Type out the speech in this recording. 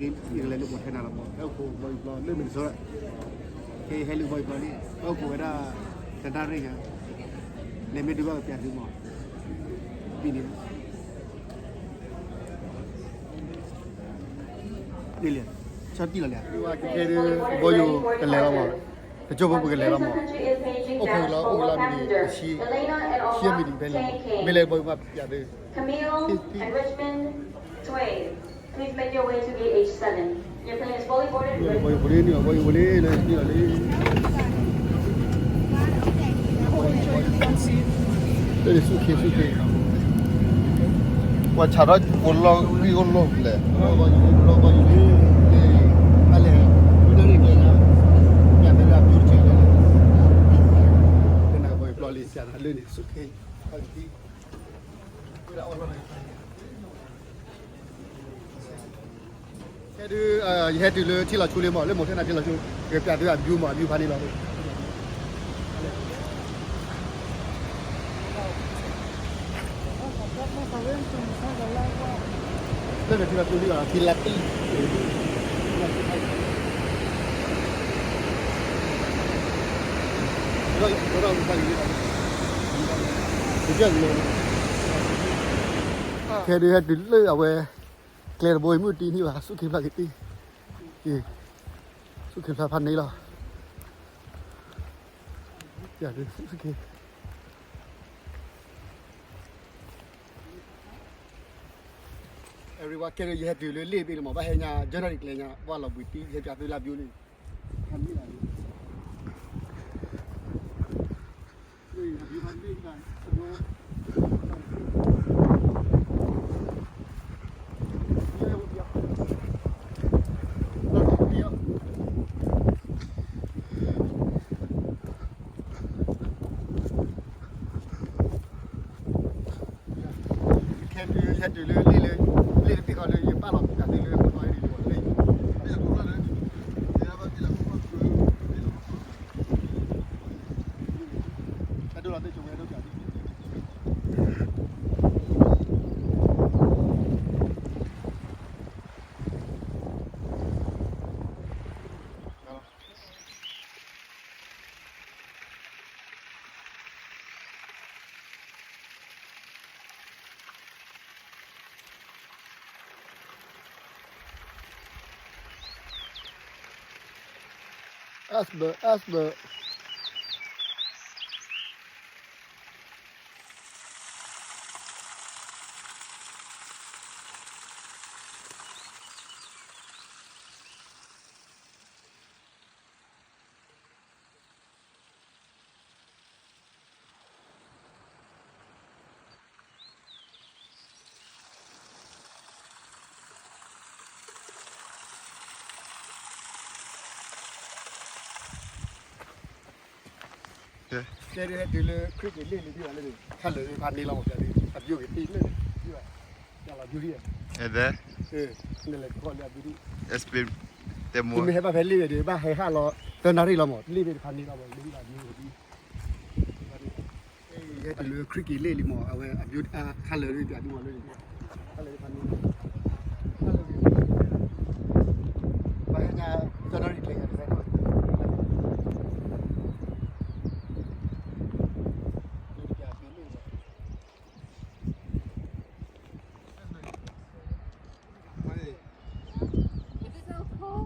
ယကလဲၤလၢပိာ်ထွဲနၤလီၤမး, ဟဲအိၣ်ခိးဘီယူၤပျီလၢမ့ၢ်တဆီ, ကဟဲလၢဘီယူၤပျီန့ၣ် ဟဲအိၣ်ခိးဝဲဒၣ် တနၣ်ရံၣ်ညါ, လဲၤမ့ၢ်ဒုးဘၣ်ကပျးသုမး, ဘံၣ်န့ၣ် ဒ်လဲၣ်, ဆီတံၢ်လီၤလဲၣ်, ခဲဒုး ဘီယူၤကလဲၤလီၤမး, ပကၠိဖိပကလဲၤလီၤမး, အိၣ်ခိးလီၤ အိၣ်လီၤမ့ၢ်ဒ် ခံမံးနံးဖဲန့ၣ်လီၤ, မ့ၢ်လဲၤဘီယူၤမးပျးသု Camille and Richmond Tway, please make your way to gate H seven. Your plane is fully boarded. ဝဲယိၤဖိလံန့ၣ်, ဝဲယိၤဖိလံလၢန့ၣ်လီၤလံ, လၢန့ၣ်ဆူၣ်ခ့ဆူၣ်ခ့, ပှၤဆးထီၣ်ကိးလီၢ်ဂံၢ်အိၣ်လီၢ်လဲၣ်, လီၢ်ဘီယူၤလံ, ဘီယူၤလံ, လၢ ဘၣ်လဲၣ်, ဝံၤဒၣ်န့ၣ်ကျဲလၢ, ပျးသုလၢအဘျူးတကဲလၢ, ကနၣ်ဘီယူၤပျီလံ ပျးသုလၢန့ၣ်ဆူၣ်ခ့, ဝဲဒၣ်အီၣ်လီၢ် ခဲဒုး ယဟဲတုၤလၢထံလီၤဆူလံမး, လၢမိၢ်ထဲနၤထံလီၤဆူ, ယကပျးသုအဘျူးမး, အဘျူးဖးန့ၣ်လီၤ, လၢနထံလီၤဆူလံ, ထံလီၤတံၢ်, ခဲဒုးဟဲတုၤလၢအဝဲ ကျဲတဘိအံၤ မုၢ်တံၢ်န့ၢ်ဘၣ်, ဆူၣ်ခ့ဖျါက့ၤတံၢ်, ဆူၣ်ခ့ဖျါဖးန့ၣ်လီၤ, ဆူၣ်ခ့, ခဲဒုးယဟဲတုၤလၢလ့ၣ်ဘ့ၣ်န့ၣ်မး, ဘၣ်ဟဲညါ ကၠီနၣ်ရံၣ်ကျဲညါ, ဘၣ်လီၤဘှံးတံၢ်, ယဟဲပျးသုလၢအဘျူးန့ၣ် ခဲဒုးယဟဲတုၤလၢလ့ၣ်လၢ, လ့ၣ်တဘ့ၣ်ဃီလၢယပာ်လီၤပျးသုလၢ Iceberg, iceberg. ကဲ ဟဲတုၤလၢ ခရံာ်က့ၤလ့ၣ်လံ ဒ်ဘၣ်လၢန့ၣ် ခါလၢာ်ဖးန့ၢ်လီၤမး ပျးဒ် အဘျုးက့ၤတံၢ်လၢန့ၣ် ဒ်ဘၣ် ပျးလီၤဘျုးဒ် နလဲၤကီၢ်လၢအဘျုးဒ် သုမ့ၢ်ဟဲဘၣ်ဖဲလ့ၣ်ဝဲဒီး ဘၣ်ဟဲဟးလီၤ သၢနၣ်ရံၣ်လီၤမး လ့ၣ်ဘ့ၣ်တဖးန့ၢ်လီၤမး လ့ၣ်ဘၣ်ဘျုးဒ် ဟဲတုၤလၢခရံာ်က့ၤလ့ၣ်လံမး အဝဲအဘျုးခါလၢာ်လၢပျးဒ်မးလၢန့ၣ် ခါလၢာ်ဖးန့ၢ်လီၤ